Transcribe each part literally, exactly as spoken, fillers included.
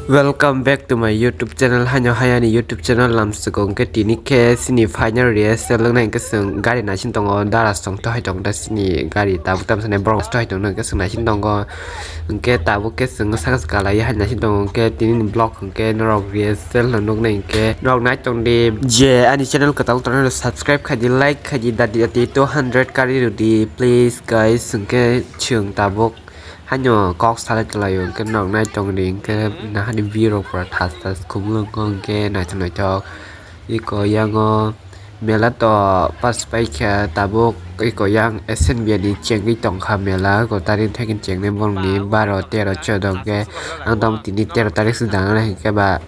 Welcome back to my YouTube channel. Haino hayani YouTube channel lamsukung ke tini ke sini final rehearsal wngnai ke sung gari naising tongo, dara song to hai tong da sini gari tabuk tam sani borok to hai tong ke sung naising tongo. Hwnkhe tabuk khe chwng saka saka lai hai naising tongo, hwnkhe tini ni vlog hwnkhe norok rehearsal no nuknai, hwnkhe norok nai tong di. Je ani channel kwtal kwtal no subscribe khai di, like khai di, dati dati two hundred kari rw di please guys. Hwnkhe chwng tabuk haino kok salai twlai o, hwnkhe norok nai tong di, hwnkhe nahani view rok pura thas thas khumulwng wngkha, hwnkhe naithok naithok. Iko yango mela to pass paikha, tabuk iko yang S N B ni chengwi tongkha mela, ko tarik thaikin chengnai borokni baro, tero, choudo hwnkhe ang tamo tini tero tarik se dang nai hwnkhe ba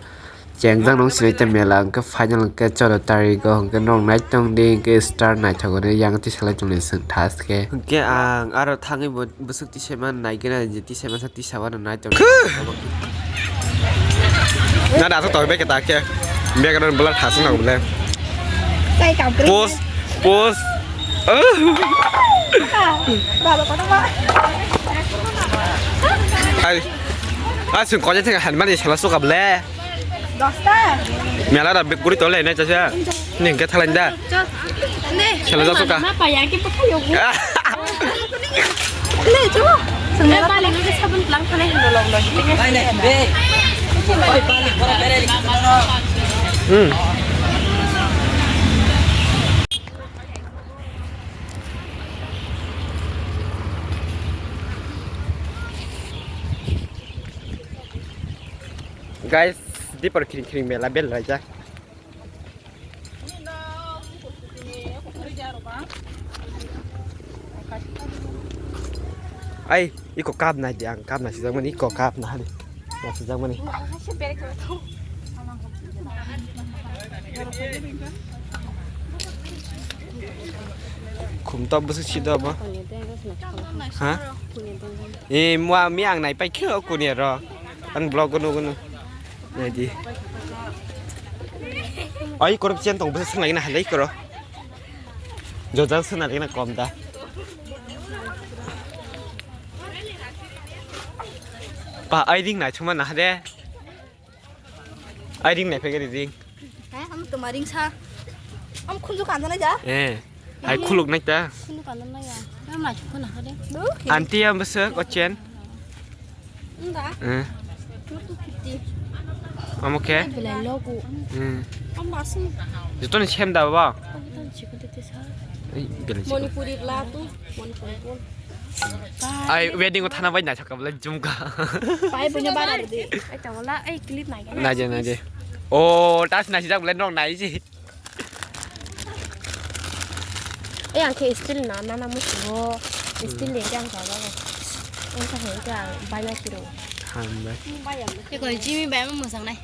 chengjak nung sinai ta mela hwnkhe final hwnkhe choudo tarik o hwnkhe norok nai tong di, hwnkhe star naithok hwnwi yang twi salai tongni chwng thaske hwnkhe ang aro thangwi bo bwswk twi saiman naigwna je twi saimansa twi sawano nai tong. Na da to tor beke ta ke. Beke don blur thasung na bole. Sai kam kri. Pos, pos. Baba kono ma. Ai. Asung ko je thega han mani sala suka bole. Dosta. Mela da bek guri tole nai chasa. Ning ke thalan da. Chal. Ne. Sala da suka. Ma pa ya ki pa khayo. Le, chulo. Sangla balik ke sabun pelang thanai hino log log. Hmm. Guys, di por kring kring mela bel raja. Ai, iko kap nai di ang, kap nai sijak mani, iko kap nai di. Nai sijak mani. Khum top bwswk si do bo. Ha? E, mua mi ang nai pai khe o kunia ro. Ang vlog o nugo no. Nai di. Ai, korok chen tong bwswk swnglaina halai koro. Jojak swngna lagina kom da. Pa, ai ring nai chuma na hade. Ai ring nai phegari ring. Hai, am tuma ring sa. Am khunju kanjana ja. Eh. Hai khuluk nai ta. Khunju kanjana ya. Am nai chuma na hade. Anti am bwswk o chen. Nda. Eh. Two fifty. Amo khe? Belai logo. Hmm. Amo asung. Joto ni sem da baba? Amo tan chikon tete sa. Ei, belai chikon. Manipuri la tu, Manipuri pon. Ai, wedding o thana bai na chakam le jumka. Pai punya bara de. Ai tawala, ai clip nai. Naje, naje. O, tas nasi jak le nok nai ji. Ei, ang khe steel na, na, na, musugo. Steel ni khe ang chajago. Ang khe hwn khe ang baina siro. Hambai. Eko Jimmy bai mo mosang nai.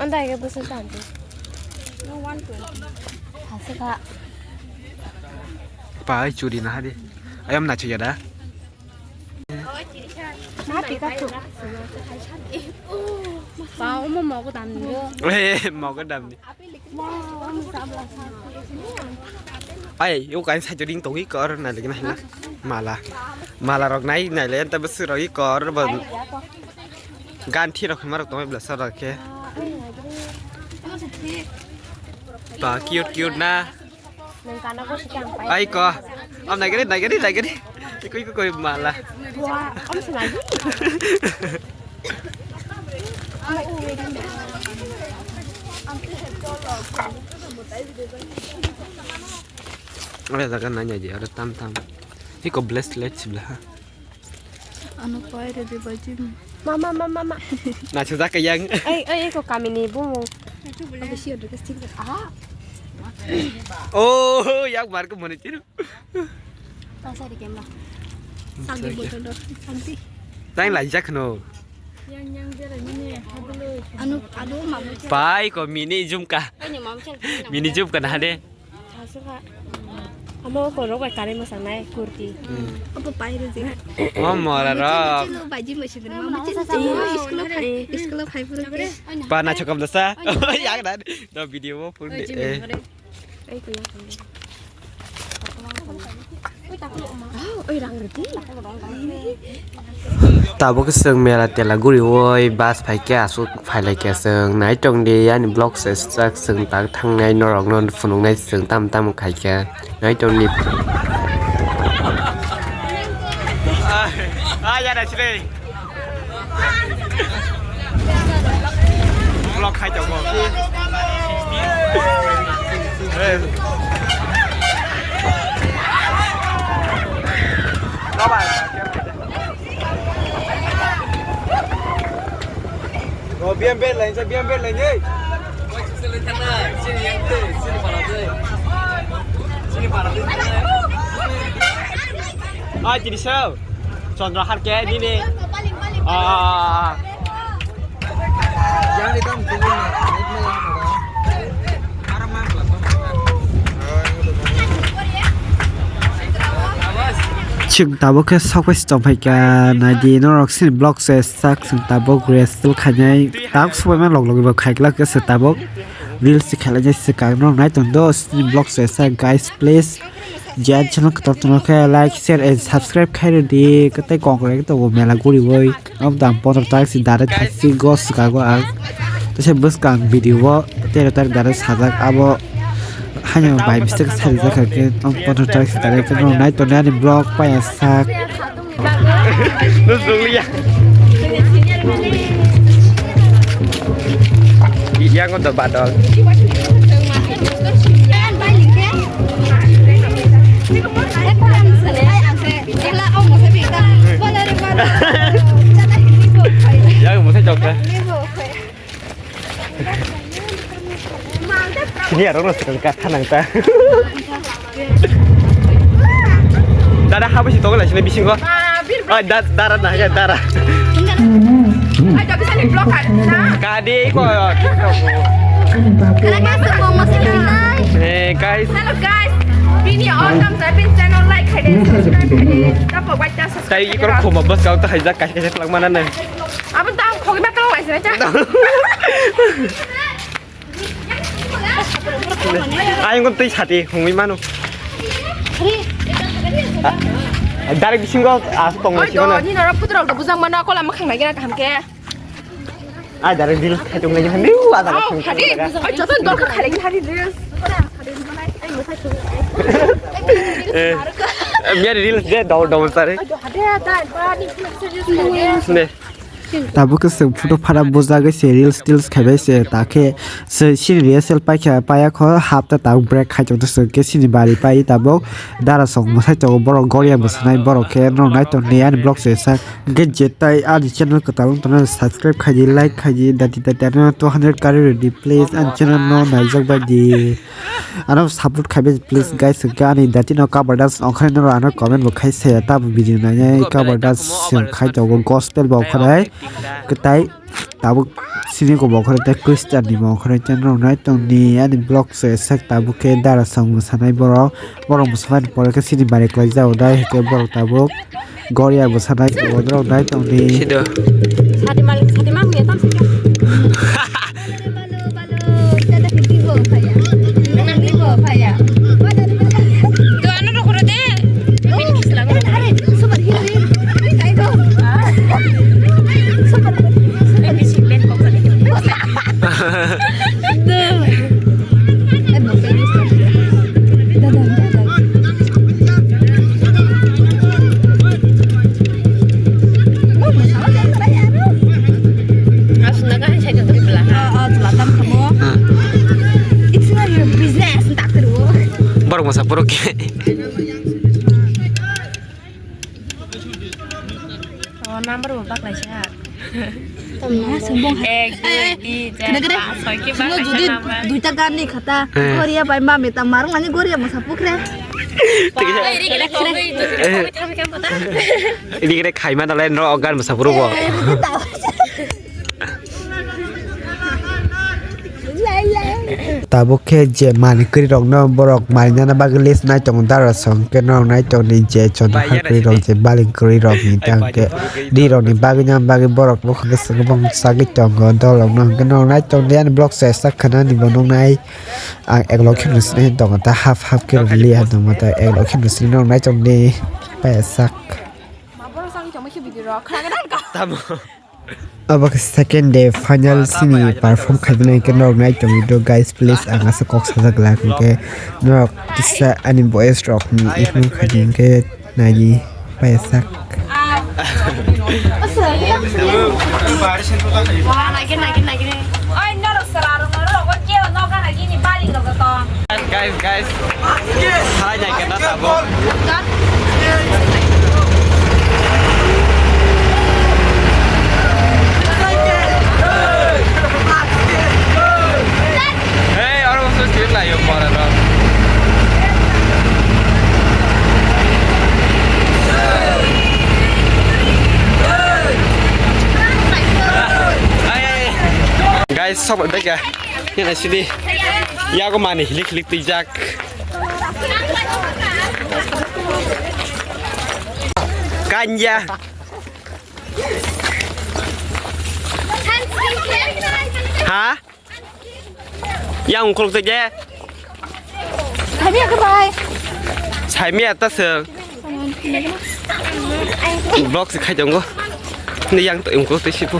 Anda ke bwswk tang tu. Hasa ka. Pa, ai churi na hadi. Ayam na chaya da. Ma, tika tu. Pa, omo mogo dam ni yo. Eh, mogo dam ni. Ai, yo kain sa joring tongwi kor na lagi na hina. Mala. Mala rok nai nai le anta bwswk rok i kor bo. Gan thi rok hima rok tongwi bwla sa rok khe. Ba cute cute na. Nung kana ko si kang pai. Ai ko. Am nai gari nai gari nai gari. Ikoi ikoi koi mala. Wa, am si lagi. Ore jaga nanya je aro tam tam. Iko bless let sibla ha. Ano pai re de bajim. Mama mama mama. Na chuda ka yang. Ai ai iko kamini bumu. Abi si odro ke stik. Ah. Oh, yak mar ko mone chiru. Pasari kemla. Sagi botol do. Santi. Tang lai jak no. Yang yang jere mane hadlo. Anu adu mamu. Pai ko mini jumka. Ani mamu chang. Mini jumka na de. Asuka. Amo ko rok bai kare mo sanai kurti. Apa pai re je. Mo mora rok. Chino baji mo sibin mamu chino. School of school of high. Pa na chokam dasa. Yang na. Do video mo pun de. Ai, kuya, kuya. Tabuk chwng mela tela guriwi bus phaikhe aswk phailaikhe chwng naitongdi ani vlog se chwng tak thangnai norokno phunuknai chwng tamo tamo khaikhe naitongdi. Vlog khai tongo. Oh, biam bed lain, biam bed lain, hey. Ah, jadi sao. Chandra har ke nini. Ah. Chwng tabuk khe sok bai se tong phaikha, naidi norok chini vlog se sak chwng tabuk reels khainai tak subaima log logwi bo khaikhlak khe se tabuk reels se khailai se kang norok nai tong do chini vlog se sak guys please. Jan channel kotor tongkhe like, share and subscribe khairodi, kwtai kongkre khe tongo mela guriwi. Am dam pondro tarik si dare thasi go swkago ang. Tese bwskang video o tero tarik dare sajak abo. Haino by mistake sarijak khe am pondro tarik si dare khe no nai tongnai ani vlog paya sak. Nusuk liya. Yang untuk badol. Yang mau saya coba. Sini arokno swkang kha nang ta. Dara habwi si tongo na sini bisingo. Ah, bir. Ah, da-, dara na ya dara. Ai, tapi sini blok kan. Kadi ko. Hello guys, semua masih di live. Eh, guys. Hello guys. Bini all time tapin channel like khai de, subscribe khai de. Tapa wajah subscribe. Tai ikor khoma bas kau ta haijak kai kai plak mana na. Abo dam khogi ma tong lai sini cha. Ayang ko tei sati hungwi mano. Direct bisingo as tong. Oi, sino do, na. Ni nara putra do bujang mana kola makhang lagi na kaham ke. Ai direct deal khai tong lagi handi wa da. Au, khadi. Oi, joto dol ka khai lagi hari deal. Eh, biar deal de dol dol sare. Oi, do hade da ba ni serious. Ne. Tabuk khe chwng photo phara bujagwi se reels teels khaibai se, ta khe se chini rehearsal paikha, paiya kho hapta tabuk break khai tongthoksong khe chini bari pai tabuk dara song mwsai tongo, borok goria mwsanai, borok khe norok nai tongni ani vlog se sak hwnkhe jetai ani channel kwtal wng tongna subscribe khaidi, like khaidi, dati dati ano two hundred kari rwdi please ani channel no naijak baidi. Ano support khaibai please guys, hwnkhe ani dati no cover dance ongkhorwi norok ano comment bo khai saya, tabuk video nainai cover dance se khai tongo, gospel bo ongkhorwi kwtai tabuk sini ko bo ongkhorwi tei Christian ni bo ongkhorwi tei norok nai tongni ani vlog se sek tabuk khe dara song mwsanai borok, borok mwsamani pore khe sini bari kwlai jago dai hwnkhe borok tabuk. Goria bo sanai tongo, borok nai tongdi. Sido. Sati malik, sati malik ya, tam sini. Balo, balo, balo, tata ke bibo phaya. Bibo phaya. Balo, balo. To ano rokoro de. Oh, are, super hero, hero. Ai, tai do. Super, super. Duh. Eh, bo, baby, stop. Dadah, dadah. Aswk na kaham sai tongwi bwla ha. Oh, oh, chwla tam kamo. It's not your business, doctor. Borok masa borok ke. Oh, number bo baklaisa. Ek, dui, tin, char, pas, soi, ke baklaisa number. Duita gani khata. Goria bai mami ta marung ani goria masa pukre. Ini kira khaima dalai no ogan masa puru bo. Lai lai. Tabuk khe je mani kwrwi rokno borok mani nana bagwi list nai tongo dara song khe norok nai tongdi je chondro ha kwrwi rok je baling kwrwi rok ni tang khe ri rok ni bagwi nang bagwi borok bokha khe swkang bong chagwi tongo dol rok no hwnkhe norok nai tongdi ani vlog se sak khana ni bo nung nai ang ek lok khe nung sini tongo ta half half khe rw li ha tongo ta ek lok khe nung sini norok nai tongdi paya sak. Tamo. Obo khe second day final sini perform khaimani hwnkhe norok nai tongwi do guys, please ang asa kok sajak glak hwnkhe norok kisa ani boys rok ni ignore khaidi hwnkhe naidi paisak. Guys, guys. Hai nai kena tabuk. Hey, oro bosong sir layo pora no. Hey, hey. Guys, sok beka. Kena sidi. Yago mani hilik hilik twijak. Kanya. Ha? Yang ungkuluk twijak. Saimia ta seng. Vlog se khai tongo. Ni yang to imko te sipu.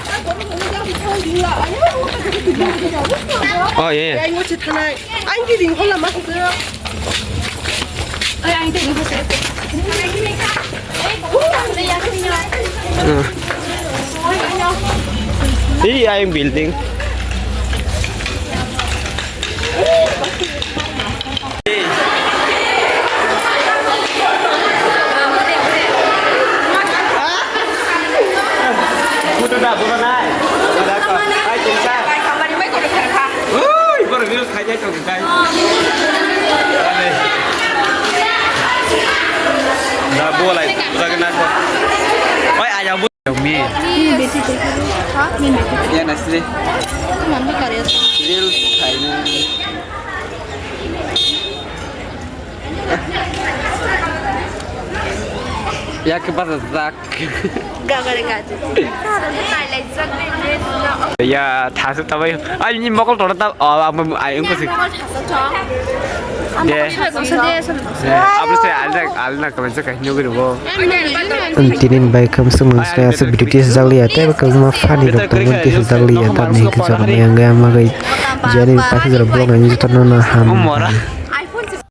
Oh, yeah, yeah. Ang di ring hola ma. Ini yang building. Buddha da, Buddha nai. Buddha ko. Hai, tingsa. Ui, baru reels khai jai tong kai. Da, bolai, Buddha ke nako. Oi, ayah, Buddha. Mi. Ni beti beti. Ha? Ni beti. Ya, nasli. Mami karya. Reels khai ni. Yak basa zak. Gagare gaji. Ya, thasu tabai. Ai, ni mokol tora ta, oh, ang ai, ang kusi. De. Ablo se alna, alna kamen se kahini gori bo. Ang tinin bai kam sung nang se asa video tis jagli ya, tei kam ma funny rok tong tis jagli ya, tam ni kisa ma yang ya ma gai. Jani pakhi jara blog nang joto no na ham.